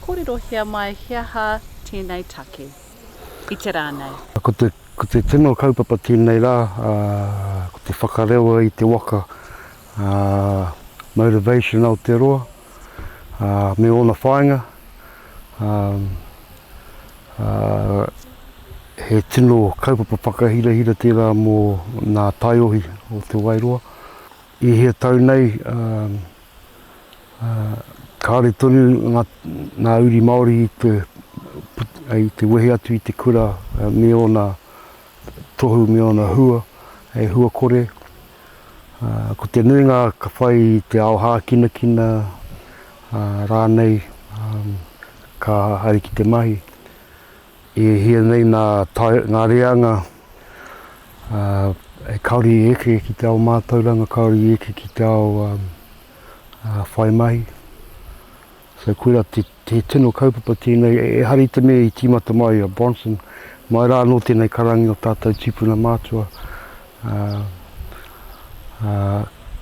Kōrerohia mai he aha tēnei take i te rā nei. Ko te, ko te tino kaupapa tēnei rā, ko te whakarewa i te waka Motivation Aotearoa me ōna whāinga. He tino kaupapa whakahirahira tērā mō ngā taiohi o Te Wairoa. I hia tau nei, kāore tonu ngā uri Māori i te, i te wehe atu i te kura me ōna tohu, me ōna hua, he hua kore. Ko te nuinga ka whai i te ao hākinakina rānei ka haere ki te mahi. E hia nei nā, ngā reanga kāore i eke ki te ao mātauranga, kāore i eke ki te ao whai mahi. So koira te, te tino kaupapa tēnei, ehara i te mea i tīmata mai a Bronson, mai rā anō tēnei karangi o tātou tīpuna mātua.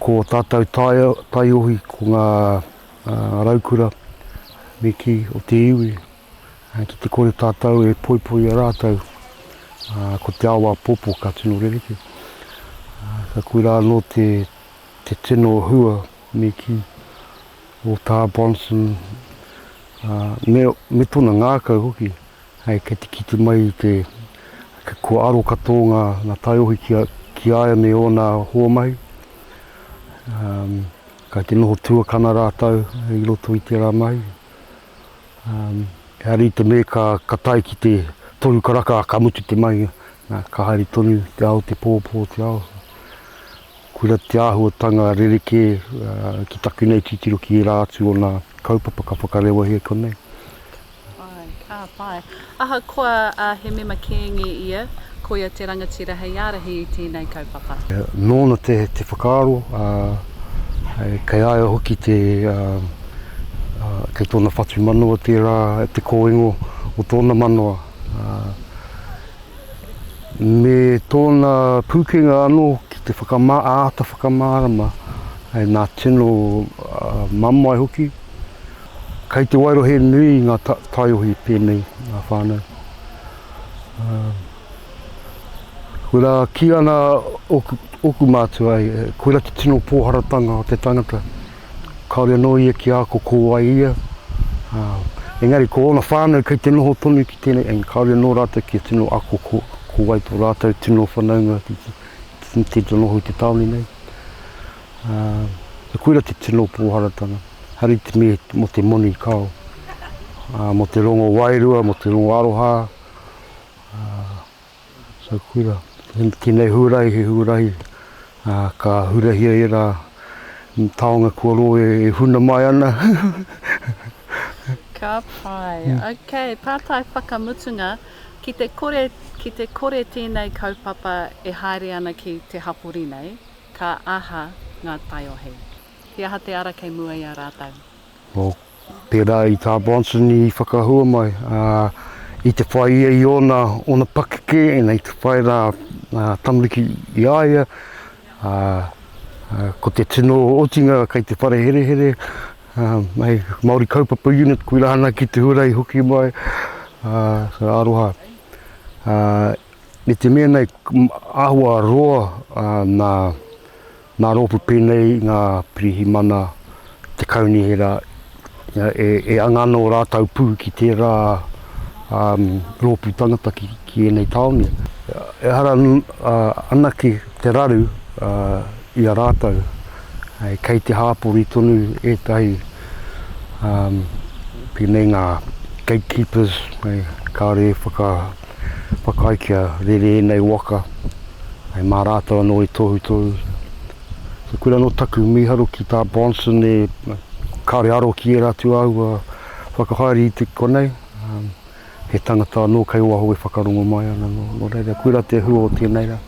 Ko tātou taiohi, ko ngā raukura me kī o te iwi, Ki te kore tātou e poipoi i a rātou, ko te ao āpōpō ka tino rerekē. Ka koirā anō te, te tino hua me kī o tā Bronson me, me tōna ngākau hoki, hei kei te kite mai i te, kua aro katoa ngā, ngā taiohi ki a, ki a ia me ōna hoa mahi. Um, kei te noho tuakana rātou i roto i tērā mahi. Ehara i te mea ka tae ki te toru karaka ka mutu te mahi, ka haere tonu te ao, te pō, pō te ao. Koira te āhuatanga rerekē ki taku nei titiro ki ērā atu o nā kaupapa ka whakarewahia i konei. Āe, ka pai. Ahakoa he mema Kēngi ia, koia te rangatira hei ārahi i tēnei kaupapa. Nōna te whakaaro, kei a ia hoki te, kei tōna whatumanawa tērā, te kōingo o tōna manawa. Me tōna pūkenga anō ki te whakamā, āta whakamārama, nā tino mamae hoki. Kei te wairohe nui ngā taiohi pēnei, ngā whānau. Koirā kī ana ōku, ōku mātua, koirā te tino pōharatanga o te tangata. Kāore anō ia ki a ko ko wai ia. Engari ko ōna whānau kei te noho tonu ki tēnei, engari kāore anō rātou kia tino ako ko, ko wai tō rātou tino whanaunga ki te, te, te noho i te tāone nei. Koira te tino pōharatanga. Hari te mihi mō te moni kao, mō te rongo wairua, mō te rongo aroha. So koira, tēnei huarahi he huarahi ka hurahia ērā taonga kua roa e huna mai ana. Ka pai. Ok, pātai whakamutunga, ki te kore, ki te kore tēnei kaupapa e haere ana ki te hapori nei, ka aha ngā taiohi? He aha te ara kei mua i a rātou? Oh, pērā i tā Bronson i whakahua mai, ā, i te whai ia i ōna, ōna pakeke, ina i te whai rā ngā tamariki i a ia, ā, ā, ko te tino otinga kei te whare herehere, ā, hei Māori Kaupapa Unit, koirā ana ki te huarahi hoki mai, ā, so aroha. Ā, i te mea nei, āhua roa, ā, nā, Nā rōpū pēnei i ngā pirihimana, te kaunihera, e anga ana ō rātou pū ki tērā rōpū tangata ki ēnei tāone. Ehara anake te raru i a rātou, kei te hāpori tonu ētahi pēnei ngā gatekeepers, kāore e whakaae kia rere ēnei waka. Hei mā rātou anō i tohutohu. So koira anō taku mīharo ki tā Bronson e kāore aro ki ērā atu āhua whakahaere i te konei. Um, he tangata anō kei waho e whakarongo mai ana. Nō, nō reira, koira te hua o tēnei rā.